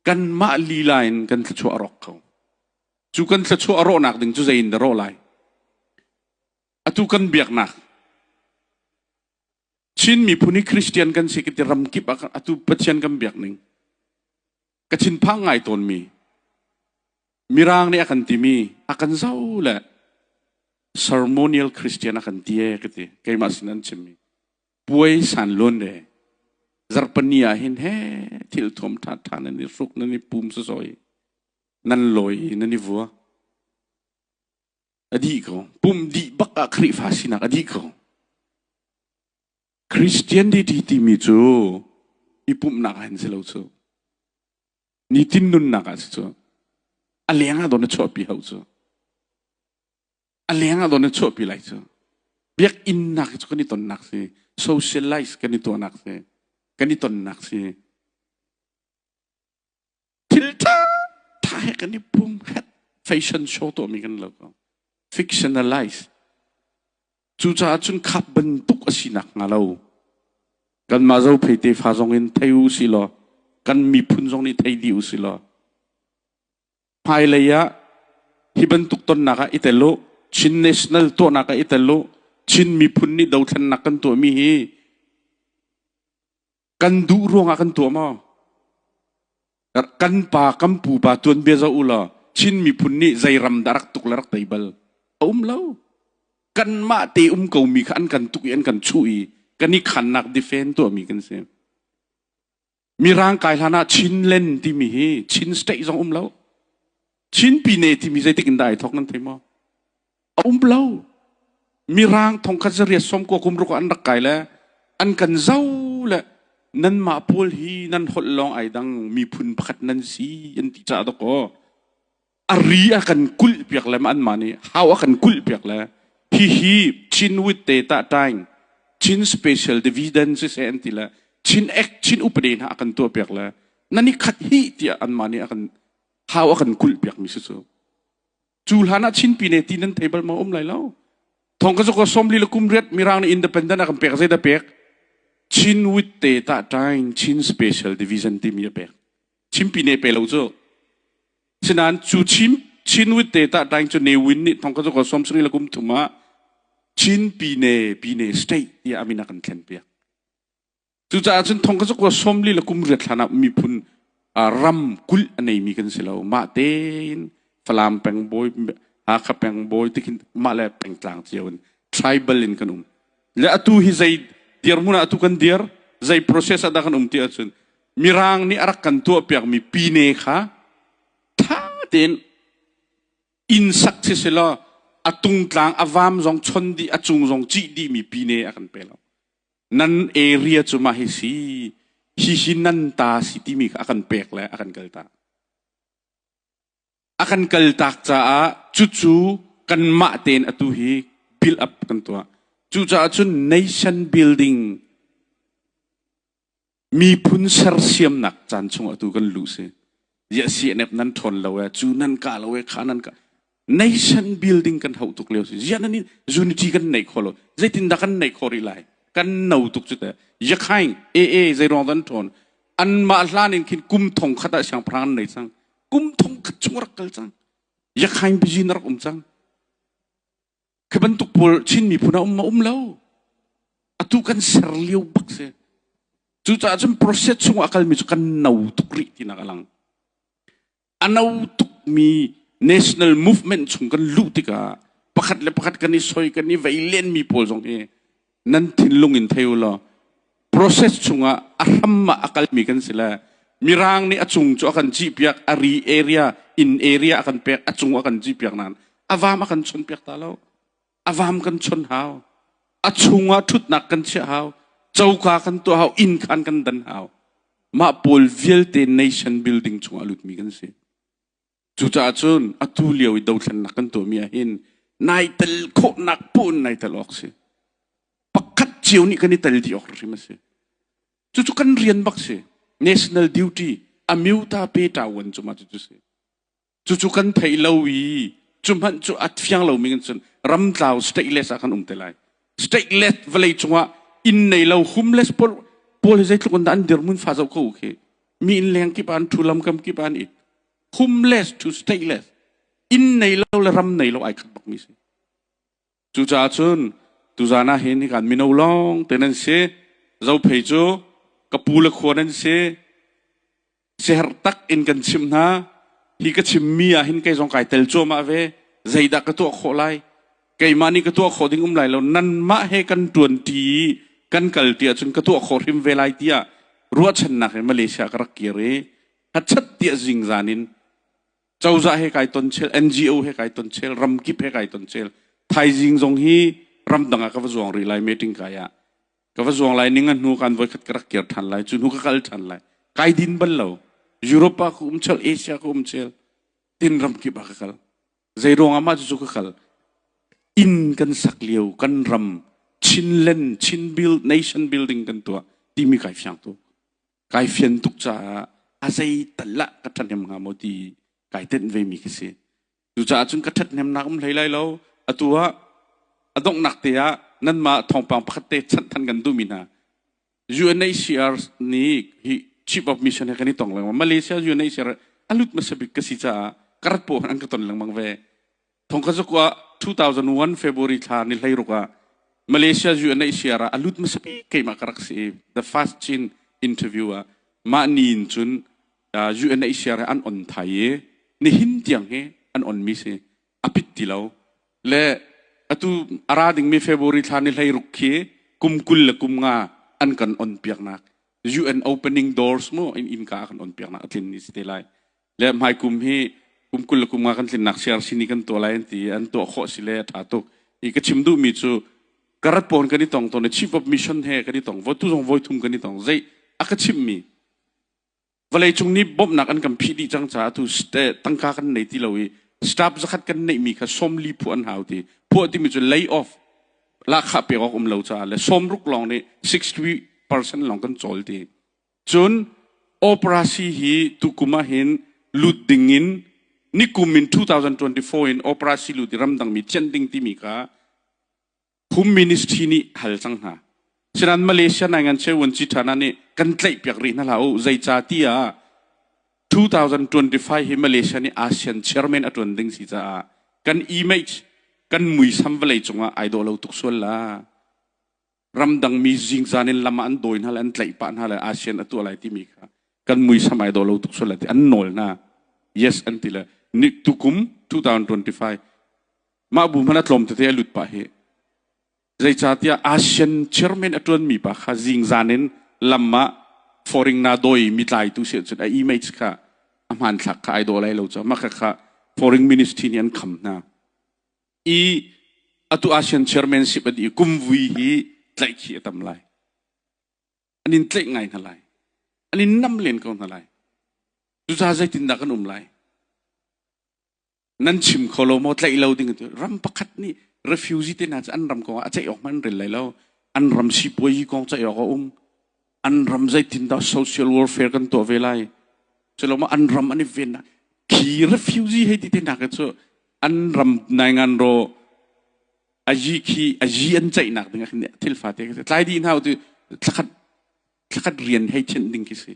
Kanmah lila in kan thluachuah a rawk kho. Cu kan thluachuah a rawhnak ding cu zei in dah rawh lai? Atu kan biaknak Chin miphun hi Christian kan si ti ram kip ah atu Pathian kan biak ning ka thinphang ngai tawnmi Mirang nih a kan timi a kan zo le ceremonial Christian a kan ti e ka ti keimah sin an chimmi puai san lun le zarhpani ah hin he thil thuam tha tha nan i hruk nan i pum sosoi nan lawi nan i vua a dih ko pum dih bak ah Khrihfa sinak a dih ko Christianity timi cu i pumhnak ah hin si lo cu nitin nunnak ah si cu a leng ah don a chuahpi hau cu a leng ah don a chuahpi lai cu biakinn nak cu kan i tonnak si socialize kan i tuahnak si kan i tonnak si thil ṭha ṭha he kan i pum het fashion show tuahmi kan lo ko fictionalize cucaah cun khap bantuk a si nak hnga lo kanmah zophei tefa zong in thei u si law kan miphun zong nih thei dih u si law hmailei ah hi bantuk tonnak ah i tel u Chin National tuahnak ah i tel u Chin miphun nih dothlennak kan tuahmi hi Kan duh ruangah kan tuah maw? Kan pa, kan pupa tuanbia zoh u law Chin miphun nih zei ram dah rak tuk le rak tei bal? A um lo. Kanmah te um komi kha an kan tuk i an kan chuh i kan i khannak defend tuahmi kan si. Mirang kai hlan ah Chinland timi hi Chin state zong um lo. Chin pine timi zeitik in dah ai thawk nan thei maw? A um lo. Mirang thongkhat zariat sawmkua kum ruk ah an rak kai le an kan zo le nanmah pawl hi nan holh lawng ai dang miphun pakhat nan si an ti caah dawkaw a ri a kan kulh piak le anmah nih hau a kan kulh piak le hihi Chin with te ta taing Chin special dividend siseh an ti le Chin Act Chin upade hna a kan tuah piak le nan i khat hi tiah anmah nih a kan hau a kan kulh piak mi si cu Cu hlan ah Chin pine ti nan thei bal ma um lai lo. Thong ka zuka 40 le kum riat Mirang nih independent a kan pek zei dah pek? Chin with te ta tain Chin Special Division timi a pek. Chin pine pe lo cu. Sinain cu Chin Chin with te ta tain cu Ne Win nih thong ka zuka 70 le kum thum ah Chin pine pine state tiah a min a kan thlen piak. Cucaah cun thong ka zakua 40 le kum riat hlan ah miphun ram kulh a neimi kan si lo. Mah tein Falam peng bawi, Hakha peng bawi tikhin mah le pengtlang cio in tribal in kan um. Le atu hi zei dirhmun ah atu kan dir, zei process ah dah kan um ti ahcun Mirang nih a rak kan tuahpiakmi pine kha ṭha tein inn sak si selaw a tungtlang a vam zong chon dih a cung zong cih dihmi pine a kan pe lo. Nan area cu mah hi si, hihi nan ta si timi kha a kan pek le a kan kaltak. A kan kaltak caah cucu kanmah tein atu hi build up kan tuah. Cucaah cun nation building miphun sersiamnak caan chung atu kan luh si. Ziah CNF nan ṭhawn lo e, cu nan kah lo e, kha nan kah. Nation building kan hauh tuk lio si. Ziah nan unity kan neih kho lo. Zeitindah kan neih khawh rih lai? Kan no tuk cu te. Yakhaing, AA zeiruang dah an ṭhawn? Anmah hlan in khin kum thong khat ah siangpahrang an nei cang. Kum thong khat chung rak kal cang. Yakhaing bizi na rak um cang. Khi bantuk pawl Chin miphun ah um ma um lo. Atu kan ser lio bak si. Cucaah cun process chung ah kalmi cu kan no tuk rih tinak a lang. A no tukmi national movement chung kan luh tikah pakhat le pakhat kan i soi kan i vei lenmi pawl zong hi nan thinlung in thei u law process chungah a hram ah a kalmi kan si le mirang nih a cung cu a kan cihpiak a ri area in area a kan pek a cung a kan cihpiak nain a vam a kan chonpiak ta lo a vam kan chon hau a chungah ṭhutnak kan chiah hau coka kan tuah hau inn khan kan dan hau mah pawl vialte nation building chungah lutmi kan si Cucaah cun atu lio i dothlennak kan tuahmi ah hin nai tel khawhnak poh in nai tel awk si. Pakhat cio nih kan i tel dih awk hrim a si. Cucu kan rian bak si. National duty amyuta pe ṭawan cu ma cucu si. Cucu kan theih lo i cu hmanh cu a fiang lomi kan cun ramtlau stateless ah kan um te lai. Stateless vawlei cungah inn nei lo homeless pawl pawl hi zeitluk in dah an dirhmun fa zoh ko u khi. Mi inn leng kip ah an ṭhu, lamkam kip ah an it. Homeless to stateless. Inn nei lo le ram nei lo ai khat bakmi si. Cucaah cun tuzaan ah hin hikan mino lawng te nan si. Zophei cu ka pu le khua nan si. Siaherh tak in kan chimh hna. Hi ka chimmi ah hin kei zong kai tel cuahmah ve. Zeidah ka tuah khawh lai? Keimah nih ka tuah khawh ding um lai lo. Nanmah he kan ṭuanṭi i kan kal ṭi ahcun ka tuah khawh hrim ve lai tiah ruahchannak he Malaysia ka rak kir i hachat tiah zingzan in cozah he kai ton chel, NGO he kai ton chel, ramkip he kai ton chel. Thaizing zong hi ramdang ah ka va zuang rih lai meeting kai ah. Ka va zuang lai ning a hnu kan voikhat ka rak kir ṭhan lai, cu hnu ka kal ṭhan lai. Kai din bal lo. Europe ah ka um chel, Asia ka um chel, tin ramkip ah ka kal. Zei ruang ah mah cucu ka kal? Inn kan sak lio kan ram Chinland, Chin build, nation building kan tuah timi kai fiang tuk. Kai fian tuk caah a zei tal ah ka ṭhahnem hnga maw ti kai tenh vemi ka si. Cucaah cun ka ṭhathnemnak um hlei lai lo. Atu ah a donghnak te ah nanmah thawngpang pakhat te chanh than kan duhmi hna. UNHCR nih hi Chief of Mission he kan i tong lengmang. Malaysia UNHCR a lut hmasa bik ka si caah ka rat paoh an ka ton lengmang ve. Thongkazakua 2001 February thla ni 16 ah Malaysia UNHCR ah a lut hmasa bik keimah ka rak si i the first Chin interview ah mah ni in cun UNHCR he an on thai i nihin tiang hi an on mi si a pit ti lo le atu a ra dingmi February thla ni 16 khi kum 20 le kum nga an kan on piaknak UN opening doors mu in innka a kan on piaknak a tlin ni si te lai. Le hmaikum hi kum 20 le kum nga kan tlinnak CRC nih kan tuah lai an ti i an tuah khawh si le a ṭha tuk. I ka chim duhmi cu karat pawn kan i tong tawn i chief of mission he kan i tong votu zong voi thum kan i tong zei a ka chimmi vawleicung nih bawmhnak an kan phih dih cang caah atu tangka kan nei ti lo i staff zakhat kan neihmi kha 40 phuah an hau ti phuah timi cu lay off lahkhah pek awk um lo caah le 60 lawng nih 60% lawng kan cawl ti. Cun operasi hi tukum ah hin lut ding in nikum in 2024 in operasi lut i ramdangmi thianh ding timi kha Home Ministry nih hal cang hna. Sinain Malaysia nai ngan cheu ci ṭhan nih kan tlaih piak rih hna hlah u. Zeica tiah 2025 hi Malaysia nih ASEAN chairman a ṭuan ding si caah kan image kan muisam vawlei cungah ai dawh lo tuk sual la. Ramdangmi zingzan in lam ah an dawi hna le an tlaih pah hna le ASEAN a tuah lai timi kha kan muisam ai dawh lo tuk sual lai ti an nawl hna. Yes an ti le ni tukum 2025 mah bu hmanh a tlawm tete a lut pah hi. Zeicahtiah ASEAN chairman a ṭuanmi pa kha zingzan in lam ah foreign na dawi mi tlaitu si ahcun a image kha a hmanthlak kha ai dawh lai lo caah mah kha foreign ministry nih an kham hna. I atu ASEAN chairmanship a dih i kumvui hi tlaihkhih a tam lai. An in tlaih ngai hna lai. An in nam len ko hna lai. Cucaah zeitindah kan um lai? Nan chim kho lo maw tlaih lo ding ram pakhat nih refugee te hna cu an ram kong ah a ceih awk hmanh an rel lai lo. An ram sipuazi kong ceih awk a um. An ram zeitindah social welfare kan tuah ve lai. Culoma an ram an i vennak khi refugee hei ti te hna cu an ram naingan ro ayi khi ayi an ceihnak ding ah khin thil fate khi tlai dih hna tu thlakhat thlakhat rian hei chinh ding khi si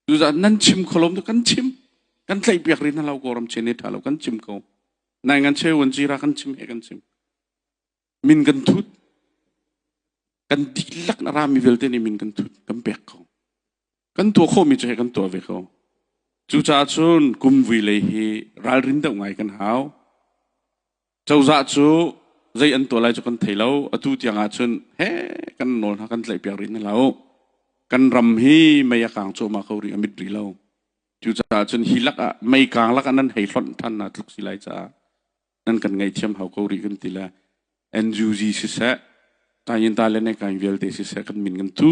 tuzah nan chim kholom tu kan chim kan tlaih piak rin hna lo ko ram chen ne tha lo kan chim ko naingan cheu wan jira kan chim he kan chim min kan thut kan dihlak na rami vialte nih min kan thut kan pek ko Kan tuah khawhmi cu he kan tuah ve ko. Cucaah cun kumvui lei hi ralrin deuh ngai kan hau. Cozah cu zei an tuah lai cu kan thei lo. Atu tiang ah cun he kan nawl hna kan tlaihpiak rih hna lo. Kan ram hi mei a kang cuahmah ko rih a mit rih lo. Cucaah cun hi lak ah mei kang lak ah nan hei hlonh than na tluk si lai caah nan kan ngaihthiam hau ko rih kan ti le NUG siseh Tayinta le Nekaing vialte siseh kan min kan tu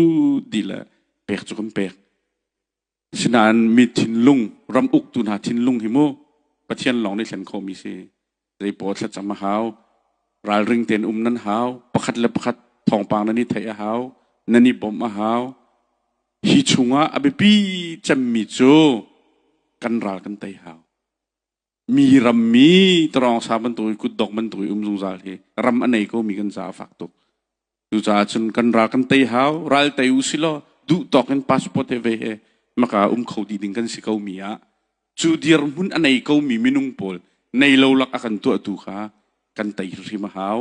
dih le pek cu kan pek. Sinain mi thinlung ram uktu hna thinlung hi mu Pathian lawng nih thlen khawhmi si. Zeipaw thlacam a hau. Ralring tein um nan hau. Pakhat le pakhat thawngpang nan i theih a hau. Nan i bawmh a hau. Hi chungah a biapi cemmi cu kan ral kan tei hau. Mi rammi tawngsa bantuk i kutdok bantuk i um zungzal hi ram a nei ko mi kan caah a fak tuk. Cucaah cun kan ral kan tei hau, ral tei u si law duh tawk in passport he ve he. Maka um kho dih ding kan si ko mi ah cu dirhmun a nei ko mi minung pawl nei lo lak a kan tuahtu kha kan tei hrim a hau.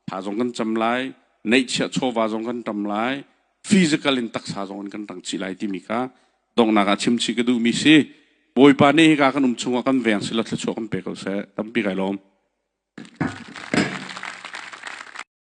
Tha zong kan cam lai, neihchiah chawva zong kan tam lai, physical in taksa zong in kan tang chih lai timi kha donghnak ah chim chih ka duhmi si. Bawipa nih hika kan um chungah kan veng sila thluachuah kan pe ko seh. Tampi kai lawm.